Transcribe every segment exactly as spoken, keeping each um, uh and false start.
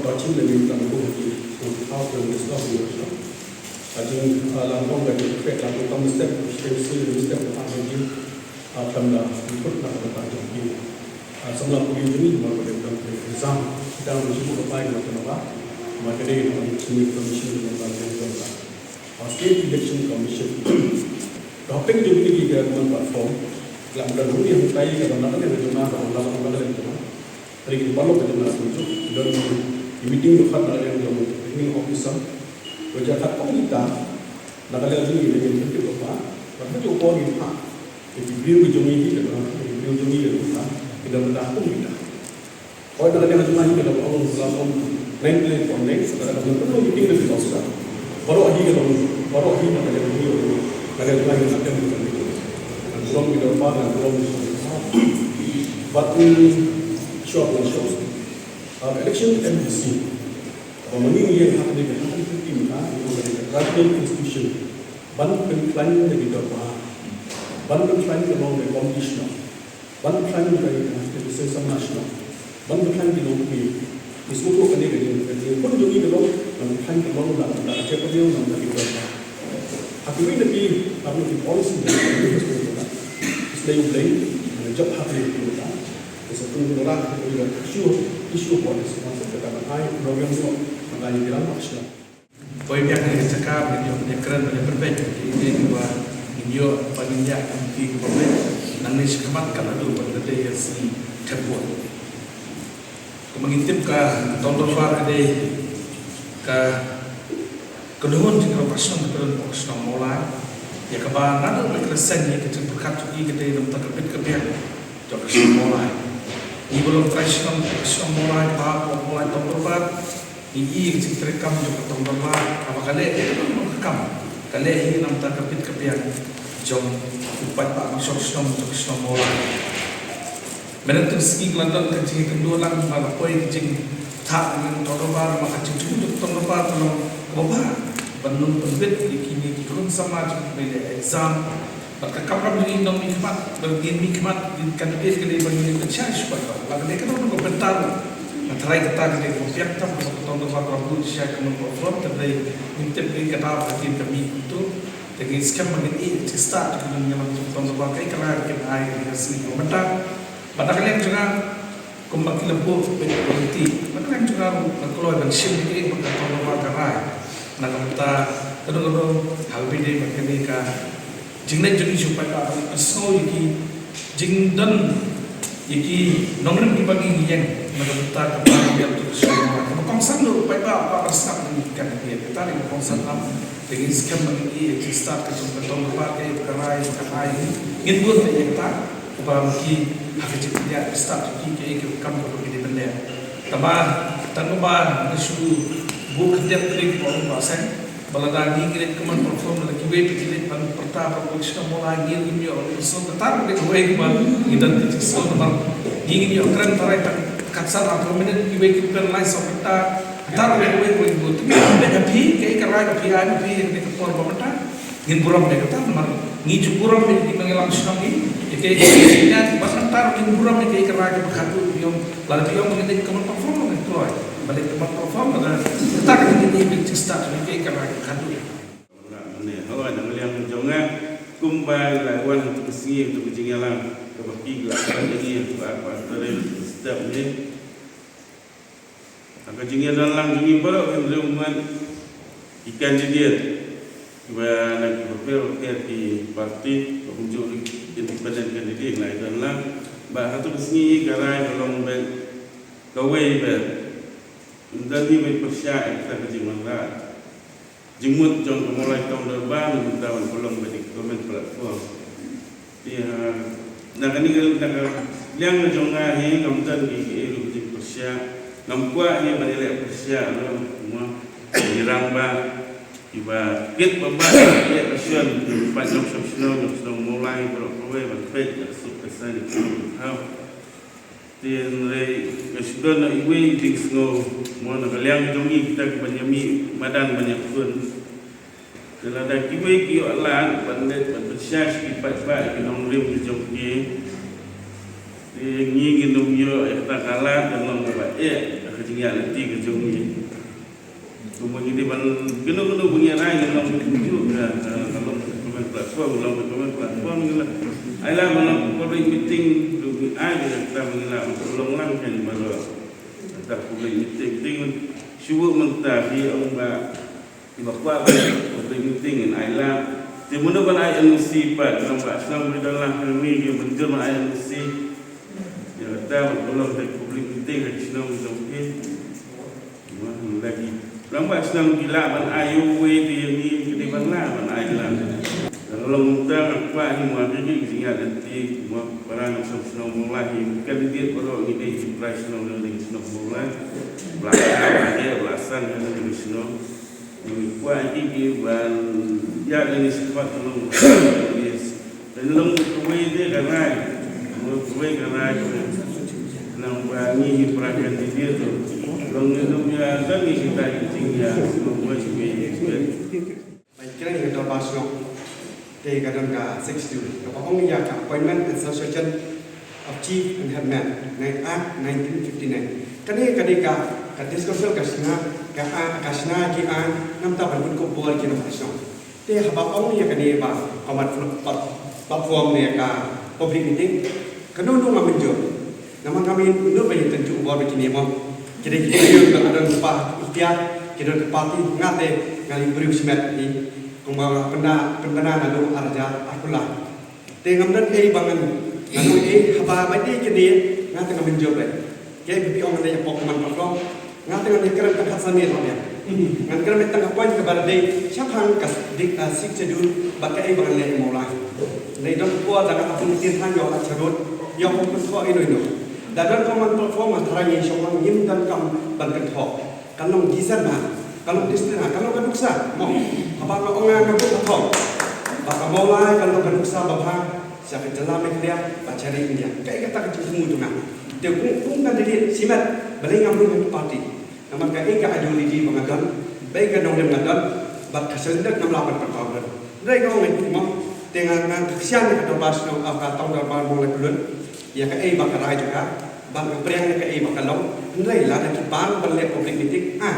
Dochin le min tang bu ki, tang tau tang di stok di stok. Ka jing, ah, lang kong ka jing kret lang kong step, step si, step ka jing, ah, kam da, ikut na ka jong ki. Ah, samla puli jong ngi, ma ka dei tang exam, kita ngi sibuk ka pai, ma ka ba, ma ka dei, ma ka dei, ma ka dei, ma ka dei, ma ka dei, ma ka dei, ah, State Election Commission. Ka hapdeng jong ngi ki ka man platform, la ka dei ngi hangtai ka ban na ka dei jong na, ka ban na ka dei jong na. Hynrei ki paralok ka jong na shu juk, don ki meeting ruh khat na ka liang jong returning officer. Ko ja khat kong kita, na ka liang jong ngi, ngi pyntip ruh ba, ba ka jong ko ngi ha. Ki briew ki jong ngi hi ka jong, ki briew jong ngi ka jong, ki dang da kong kita. Hoi na ka liang jong ngi ka jong ong, la ong, plain plain ong, next, ka jong ngi ka jong ngi ka jong. Baroh hi ka jong, baroh hi na ka liang jong ngi, na ka liang jong ngi ka jong. Kan burom ki dorbar, kan burom ki dorbar. But, mm, sure, sure. Uh, election M D C. Ba ma ngi ngi ïa ka hapdeng ka hapdeng ka team ka, ïa ka tribal institution. Ban pynkhlaiñ ïa ki dorbar. Ban pynkhlaiñ ka long ka competition. Ban pynkhlaiñ ïa ka, ïa ka seng samla shnong. Ban pynkhlaiñ ki long ki. Ki sngewthuh kane ka jing, ka jingpynjong ïa ka long, ban pynkhlaiñ ka long, ban pynkhlaiñ ka long, ban pynkhlaiñ ka long. Ha kiwei na ki, ha kiwei na ki policy, ki sngewthuh ka. Ki slei u blei, ban jop ha kiwei na ki. Ki sa pynlong la, ki issue, issue policy, ban sa kata ban ai, program sngewthuh, ban ai ki ram shnong. Poi biang ïa ka jaka ba ngin ïoh ban ïakren ban ïapynbeit ïa kine kiba ngin ïoh ba ngin ïaid kum ki kiba beit. Nangne shakhmat ka la dei ban da dei ïa sngi thep vote. Kumba ngin tip ka tong dorbar ka dei ka Ka dei ka jingïarap ka shnong ka dei ka shnong Mawlai. Ïa kaba naduh ba ki la seng ïa ka jingpyrkhat jong ki ka dei namar ka bit ka biang jong ka shnong Mawlai. Ngi ba long trai shnong ka shnong Mawlai, ba hap Mawlai Tong Dorbar. Ngi ïohi ïa ka jingtrei kam jong ka Tong Dorbar kaba ka leh ïa ka kam ka leh hi namar ka bit ka biang jong u paidbah ba shong shnong jong ka shnong Mawlai. Mynta ka sngi ka la don ka jingïakynduh lang ba la poi ka jingthah jong ka Tong Dorbar, ba ka jingjynjar jong ka Tong Dorbar ka long kaba bha ban nym pynbit ïa kine ki khun samla jong ngi kiba leh exam. Bad ka kamram jong ngi nongmihkhmat, ba ngin mihkhmat, ngin candidate ka dei ba ngin pynshai shuwa ka. La ka dei ka dei ka bynta ruh. Nga tharai kata ka dei kaba biang tam kaba ka Tong Dorbar ka la buh sha ka mon ka form, ka dei ngim tip ïa kata ba ka dei ka mih kumto. Te ngi skhem ba ngin ïoh jingstad jong ka jingïalam jong ka Tong Dorbar, kaei ka rai ba kin ai ha ka sngi kaba mynta. Bad na ka liang jong nga, kumba ki la buh beit ka komiti, na ka liang jong nga ruh nga kloi ban shim ïa kaei ba ka Tong Dorbar ka rai. Na ka bynta kano kano ha kaba ïadei bad kane ka jingleit jong ngi sha u paidbah, ban pynsngew ïa ki jingdon ïa ki nongrim kiba ngi ïeng, na ka bynta ka baroh kaba ïadei bad ka shnong Mawlai. Kaba kongsan ruh u paidbah, u paidbah ban sngap ïa ngi, kan ïa kata ruh kaba kongsan. Te ngi skhem ba ngin ïoh jingstad ka jong ka Tong Dorbar, kaei ba ka rai ba ka ai. Ngin bun ïa kata, kaba ma ki ha ka jingpynïaid jingstad jong ki, kaei ka kam kaba ki dei ban leh. Kaba tang kaba nga shu buh khyndiat klik ba ong ba seng ba lada ngi ngi leit common platform, lada kiwei pat ki leit ban pyrta ba ka shnong Mawlai, ngi ngim ïoh, so kata ruh ka dei kawei kaba ngi don ka jingsngew namar ngi ngim ïoh kren, tharai tang khatsan arphew minit, kiwei ki kren lai saw kynta. Kata ruh ka dei kawei kaba ngi bun. Te ngi bud ïa phi, kaei ka rai ba phi ai ma phi ha kane ka por ba mynta. Ngin burom ïa kata namar ngi ju burom ïa ki nongïalam shnong ngi, ïa kaei ka rai ba mynta ruh ngin burom ïa kaei ka rai kaba khadduh, ïoh lada phi ong ba ngin leit common platform, ngin kloi ban leit common platform, lada kata ka dei ka jingstad ïa kaei ka rai kaba khadduh. Mane, hooid, na ka liang jong nga, kumba la wan ha ka sngi ha ka jingïalang kaba ki la wan ïa ngi ha ka arphew tarik u September. Ha ka jingïadon lang jong ngi baroh ki hynriew ngut ki candidate kiba na ki bapher bapher ki party, ba kumjuh ruh ki independent candidate la ïadon lang. Bad ha ka sngi ka rai ka long beit kawei beit. Ym don hi ban pyrshah ïa kata ka jingwanrah. Jingmut jong ka Mawlai Tong Dorbar na ka bynta ban pynlong beit ïa ka common platform. Te ha, na kane ka, na ka liang ka jong nga hi, ngam don kiei kiei ruh ki jingpyrshah. Ngam kwah hi ban ïaleh pyrshah ruh, mo, ki rangbah kiba kit ba bha ïa ka shnong, ki paid nongshong shnong, nongshong shnong Mawlai baroh kawei ban peit ïa ka suk ka saiñ, ka suk ka thaw. Te hynrei nga shu don iwei i jingsngew, mo, na ka liang jong ngi kita kiba ïa mih madan ban ïakhun. Te lada kiwei ki ïoh lad ban leit ban pynshai sha ki paidbah, ki nongrim ki jong ki, te ngi ngin ym ïoh ïa kata ka lad ban long kaba eh ha ka jingïaid lynti ka jong ngi. Kumba ngi dei ban, kano kano ba ngi rai ngi long kumjuh, ka, ka, ka long common platform, long common platform ngi la. Ai la ban long public meeting, ruh ngi ai ïa kata ba ngi la ban long lang kan baroh. Kata public meeting, te ngi shu buh mynta ki ong ba kiba kwah ban public meeting ngin ai la. Te mano ban ai N O C pat, nang ba shnong ba don lang kane ngi mynjur ban ai N O C. Ïa kata ban long public meeting ha ki shnong jong ki. Mo, lagi. Lang ba shnong ki lah ban ai uwei te ïa ngi ki dei ban lah ban ai lang. Ka long mynta nga kwah hi mo, ha ki jingïaid lynti, mo, para nongshong shnong Mawlai hi, candidate baroh ngi dei hi para shnong, ngi dei shnong Mawlai. Ba la san, ba la san ha ki shnong. Ngi kwah hi ki ban ïaid lynti shakhmat, ka long. Ka long kawei de ka rai. Kawei ka rai. Nang ba ngi hi para candidate tu. Long ngi dum ïa ka ngi kita ki jingïa. Kawei kawei. Ban kren ïa ka dorbar shnong. Te ka don ka six schedule. Kaba ong ïa ka Appointment and Succession of Chief and Headman, nine, Act nineteen fifty-nine. Kane ka dei ka, ka discussion ka shna, ka, a, ka shna ki, a, namar ban kut khubor ki nongshong shnong. Te haba ong ïa kane ba common pl-, pl-, platform ne ka public meeting, kano kano ngam mynjur. Namar ngam ïoh nud ban ïatynjuh bor bad kine mo. Ki dei ki briew kiba don ka iktiar, ki don ka party, nga te nga dei briew shimet hi. Kumba pynbna, pynbna naduh ar hajar arphew lai. Te ngam don ei ba ngan, ngan ong ei, haba ba dei kine, nga te ngam mynjur beit. Kaei ba phi ong, ngan ïa pok man pok long. Nga te ngan ïa kren tang khatsan minit ruh biang. Ngan kren beit tang ka point kaba dei shaphang ka dik, ah, Sixth Schedule bad kaei ba ngan leh ïa Mawlai. Dei don por da nga ap ïa ka ktien ha ïoh la charut, ïoh kum kynthoh ino ino. Da don common platform nga tharai ngi shong lang ngim donkam ban kynthoh. Kan long decent bha, kan long discipline bha, kan long ka nuksa mo. Haba nga ong nga ka duk ka thong ba ka Mawlai kan long ka nuksa ba bha sha ka jylla Meghalaya bad sha ri India. Kaei kata ka jingthmu jong nga. Te kum, kum candidate shimet, balei ngam rung ha ka party. Namar kaei ka ideology ba nga don, kaei ka nongrim nga don, bad ka shalyndet ngam lah ban pynpaw don. Hynrei nga ong mo, te nga, nga kyrpad ïa ka dorbar shnong, ah, ka tong dorbar Mawlai Pyllun ïa kaei ba ka rai jong ka, bad nga pyrshang ïa kaei ba ka long. Hynrei lada ki ban ban leh public meeting, ah,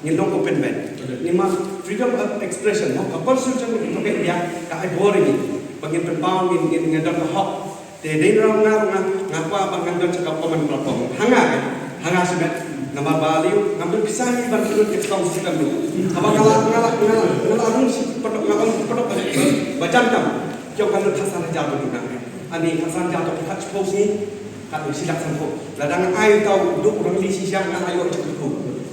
ngin long open minded. Namar freedom of expression, mo, ka constitution ka India ka ai bor ïa ngi ba ngin pynpaw, ngin, ngin, ngin don ka hok. Te dei na nga, nga, nga kwah ba ngan don sha ka common platform. Ha nga, eh, ha nga shimet, namar balei, ngam don pisa hi ban pynlut ïa ka song system ruh. Haba nga la, nga la, nga la, nga la rung shi, pynlut, nga ong pynlut ba, ba jan kam. Ki ong ka lut khatsan hajar ba duna, eh. Ani khatsan hajar to ki khat shiphew sngi, kat shi lak sanphew. Lada nga ai tau duk rang li shisha nga la ïoh jingkyrkhu.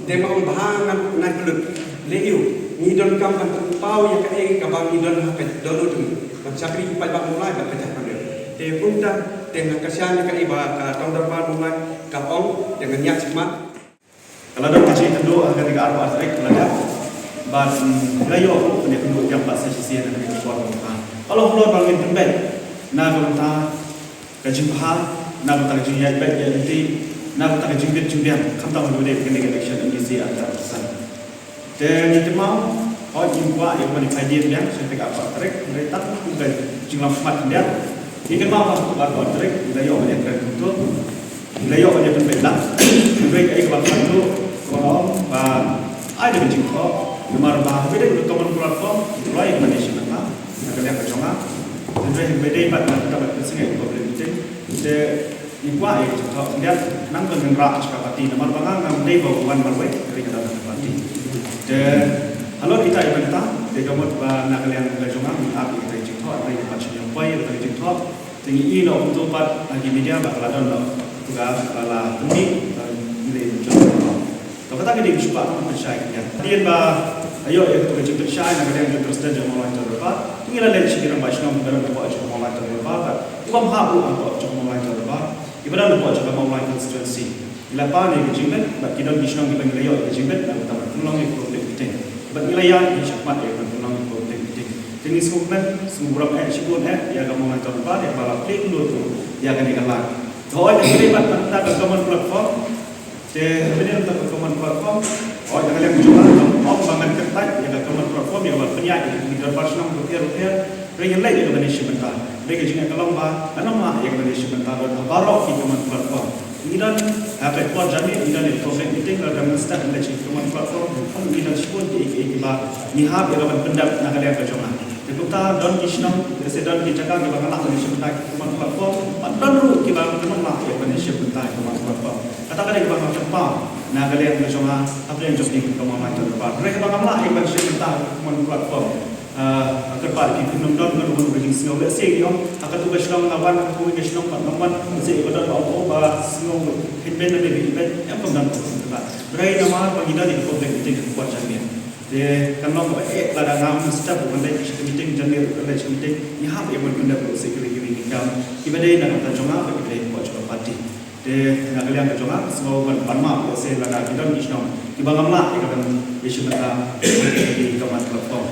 Te nga ong ba ha ngan nai pynlut. Leh ïa u. Ngi donkam ban pynpaw ïa kaei kaba ngi don ha ka dohnud jong ngi. Ban shakri u paidbah Mawlai bad ka jaitbynriew. Te kumta, te nga kyrpad ïa kaei ba ka tong dorbar Mawlai ka ong, te ngan ïaid shakhmat. Ka la don ka jingïakynduh ha kane ka arphew ar tarik ka la dep. Bad, mm, ngi la ïoh ruh ka jingïakynduh biang pat sa shisien ha kane ka por. Ka long halor ba ngin pynbeit na ka bynta ka jingbha, na ka bynta ka jingïaid beit ïaid lynti, na ka bynta ka jingbit jingbiang, khamtam ha kaba ïadei bad kane ka election M D C ar hajar arphew san. Te ngi kynmaw, hooid ngim kwah ïa kaba ngi phai dien biang sha kane ka arphew ar tarik, hynrei tang kum ka jinglam khmat khyndiat. Ngi kynmaw ba ha ka arphew ar tarik ngi la ïoh ban ïakren kumto. Ngi la ïoh ban ïakren beit lang. Hynrei kaei kaba kham duh, kaba nga ong ba ai da ka jingthoh, namar ba haba dei ka common platform, ngi tharai ïa kaba ngi shim bynta na ka liang ka jong nga. Hynrei haba dei bad na ka bynta ban pynsngew ïa ka public meeting, te ngi kwah ïa ka jingthoh khyndiat, khnang ba ngin rah sha ka party, namar ba nga ngam dei ba wan marwei, hynrei nga don ha ka party. Te halor ita i bynta, te ka mut ba na ka liang ka jong nga, ngi ap ïa ka jingthoh, hynrei ngi pat shim ïa ka poi ïa ka jingthoh. Te ngi ïoh kumto pat ha ki media ba ka la don noh ka la pynmih, ba ngi leh jong. To kata ka dei ka shuwa ka pynshai ka. Hadien ba ïoh ïa ka jingpynshai na ka liang jong president jong Mawlai Town Dorbar, ngi la leit sha ki rangbah shnong kiba don hapoh jong Mawlai Town Dorbar, bad kiba ym hap ruh hapoh jong Mawlai Town Dorbar, kiba don hapoh jong ka Mawlai constituency. Ngi la pan ïa ka jingbit, bad ki don ki shnong kiba ngi la ïoh ïa ka jingbit na ka bynta ban pynlong ïa ka public meeting. Bad ngi la ïaid shakhmat ïa ka ban pynlong ïa ka public meeting. Te ngi sngewkmen, sngewburom eh shibun eh ïa ka Mawlai Town Dorbar ïa kaba la plie kyllut ïa kane ka lad. Te hooid, hynrei bad na ka bynta ka common platform. Te hynrei na ka bynta ka common platform, hooid, na ka liang jong nga, ngam ong ba ngan kyntait ïa ka common platform ïa kaba pynïaid ïa ki dorbar shnong bapher bapher. Hynrei ngan leit ïa kaba ngi shim bynta. Hynrei ka jingeh ka long ba ngan ym lah ïa kaba ngi shim bynta bad ha baroh ki common platform. Ngi don, ha ka por janmiet ngi don ïa ka public meeting, lada ngi start ngi leit sha ki common platform, ngi don shibun kiei kiei kiba ngi hap ïa ka ban pyndep na ka liang ka jong nga. Te kumta don ki shnong, lehse don ki jaka kiba nga lah ban ïashim bynta ïa ka common platform, bad don ruh kiba ngan ym lah ïa ban ïashim bynta ïa ka common platform. Kata ka dei kaba nga kyrpad na ka liang ka jong nga, hapdeng jong ki common platform. Hynrei haba ngam lah ïa ban shim bynta ïa ka common platform, ah, nga kyrpad ïa ki, kim don, don, don ka jingsngew. Lehse ngi ong, ha katu ka shnong nga wan, ha kawei ka shnong pat ngam wan, lehse ka don ba ong, oh, ba sngew, hynmen, hynmen, hynmen, em, kam don ka, hynrei namar ba ngi don ïa ka public meeting ha ka por janmiet. Te kan long kaba eh lada nga ym step ruh ban leit sha ka meeting, janmiet ruh ban leit sha ka meeting, ngi hap ïa ban pyndep ruh sha kiwei kiwei ki kam kiba dei na ka bynta jong nga bad kiba dei hapoh jong ka party. Te na ka liang ka jong nga, sngew ban pan map ïa, lehse lada ki don ki shnong kiba ngam lah ïa ka ban ïashim bynta ïa ka common platform.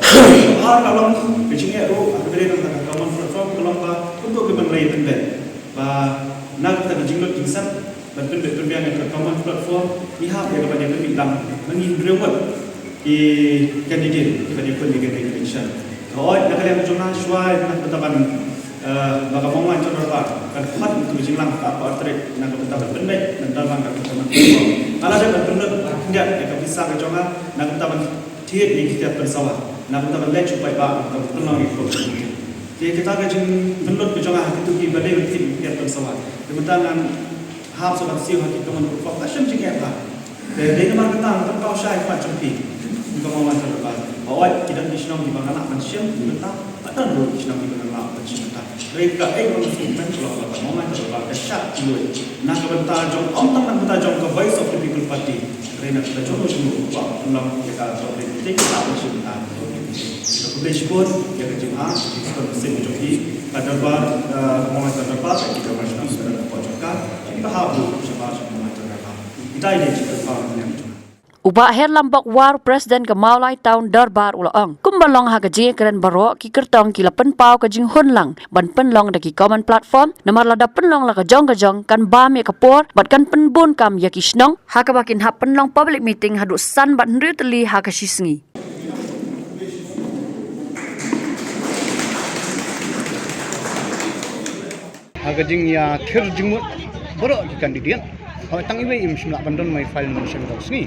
Ar ka long ka jingeh ruh ha kaba dei na ka common platform ka long ba kumto kiban leit pynbeit. Ba na ka bynta ka jinglut jingsep ban pynbeit pynbiang ïa ka common platform, ngi hap ïa ka ban ïa pynbeit lang na ngi hynriew ngut ki candidate kiba ïa pynbeit ïa ka election. Hooid, na ka liang jong nga, shuwa na ka bynta ban, eh, ba ka Mawlai Town Dorbar kan khot ïa ka jinglang ka arphew ar tarik na ka bynta ban pynbeit ban don lang ka common platform. Nga la dep ban pynlut khyndiat ïa ka pisa ka jong nga na ka bynta ban thied ïa ki kiad pynsawa, na ka bynta ban leit sha u paidbah, na ka bynta ban pynlong ïa ki program. Te kata ka jingpynlut ka jong nga ha kito kiba dei ban thied ïa ki kiad pynsawa. Te mynta ngan hap sa ban siew ha ki common platform, ka shem jingeh bha. Te dei namar kata ngan pynpaw shai ha khmat jong phi, kum ka Mawlai Town Dorbar. Hooid, ki don ki shnong kiba nga lah ban shim bynta, bad don ruh ki shnong kiba ngam lah ban shim bynta. Hynrei kaei kaba nga sngewthuh ka long ba ka Mawlai Town Dorbar ka shah luid na ka bynta jong, ym tang na ka bynta jong ka Voice of the People Party, hynrei na ka bynta jong ka jingmut u Bah Pynlong ïa ka public meeting, ka public meeting. Ka public shibun ïa ka jingha, ka jingstad ka jong ki, ka dorbar, eh, ka Mawlai Town Dorbar, ka ki dorbar shnong sdang ka pok jong ka, ki ba ha bu shabar jong ka Mawlai Town Dorbar. Ita ine jingkyrpad ïa ka jong ka. U Bah Herlambok War, President ka Mawlai Town Dorbar, u la ong, kumba long ha ka jingïakren baroh, ki kyrtong ki la pynpaw ka jinghun lang ban pynlong da ki common platform, namar lada pynlong la ka jong ka jong, kan bam ïa ka por bad kan pynbun kam ïa ki shnong, ha kaba kin hap pynlong public meeting haduh san bad hynriew tylli ha ka shi sngi. Ha ka jingïathir jingmut baroh ki candidate, hooid, tang iwei im shym lah ban don ba i file nomination ka sngi.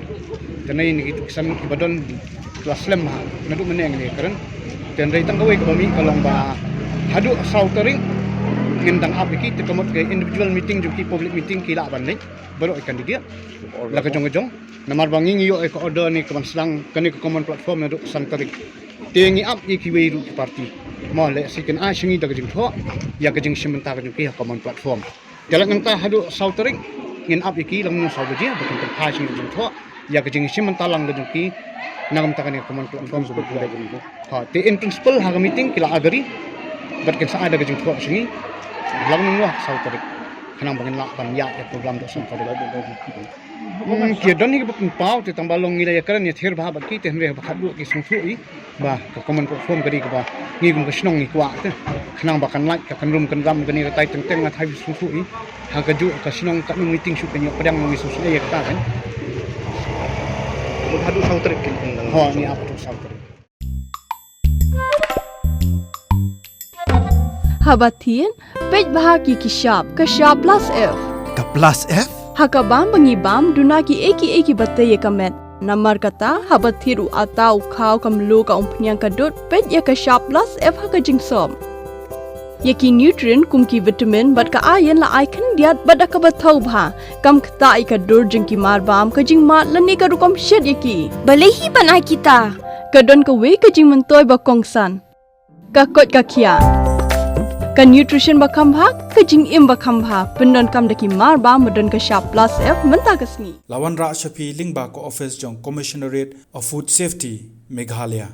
Te ngi, ngi ki tu ki san kiba don ki la slem ha, naduh mynne ngi ïakren. Te hynrei tang kawei kaba mih ka long ba haduh saw tarik ngin dang ap ïa ki, te ka mut ka individual meeting jong ki, public meeting ki lah ban leit baroh ki candidate la ka jong ka jong. Namar ba ngi, ngi ïoh ïa ka order ne ka ban sdang kane ka common platform naduh san tarik. Te ngi ap ïa kiwei ruh ki party. Mo, lehse kin ai sha ngi da ka jingthoh ïa ka jingshim bynta ka jong ki ha common platform. Te lada nangta haduh saw tarik ngin ap ïa ki, lano saw baje, ba kin pynphai sha ngi da ka jingthoh ïa ka jingshim bynta lang ka jong ki na ka bynta kane ka common platform. Ha, te in principle ha ka meeting ki la agree bad kin sa ai da ka jingthoh sha ngi lano ha ka saw tarik, khnang ba ngin lah ban ïaid ïa ka program haduh san tarik. Hmm, ki don hi kiba pynpaw, te tang ba long ngi la ïakren ïathir bha bad ki, te hynrei ba khatduh ki sngewthuh hi ba ka common platform ka dei kaba ngi kum ka shnong ngi kwah, te khnang ba kan lait, ka kan rum kan ram, kane ka tai teng teng, nga tharai sngewthuh hi ha kajuh ka shnong katno meeting shuh kan ïoh pdiang, ngi sngewsih ïa kata kan. Haduh saw tarik kin ong. Ho, ngi ap haduh saw tarik. Haba thied, peit bha ki ki shap, ka shap plus F. Ka plus F? Ha ka bam ba ngi bam, duna kiei kiei kiba tei ïa ka met. Namar kata, haba thied u atta, u khaw, ka mluh, ka umphniang, ka dud, peit ïa ka shap plus F ha ka jingsop. Ïa ki nutrient kum ki vitamin bad ka iron la ai khyndiat bad da kaba thaw bha. Kam ktah ïa ka dur jong ki mar bam, ka jingmad lane ka rukom shet ïa ki. Balei hi ban ai kita? Ka don kawei ka jingmyntoi ba kongsan. Ka koit ka khiah. Ka nutrition ba kham bha, ka jingim ba kham bha. Pyndonkam da ki mar bam ba don ka shap plus F mynta ka sngi. La wanrah sha phi lyngba ka office jong Commissionerate of Food Safety, Meghalaya.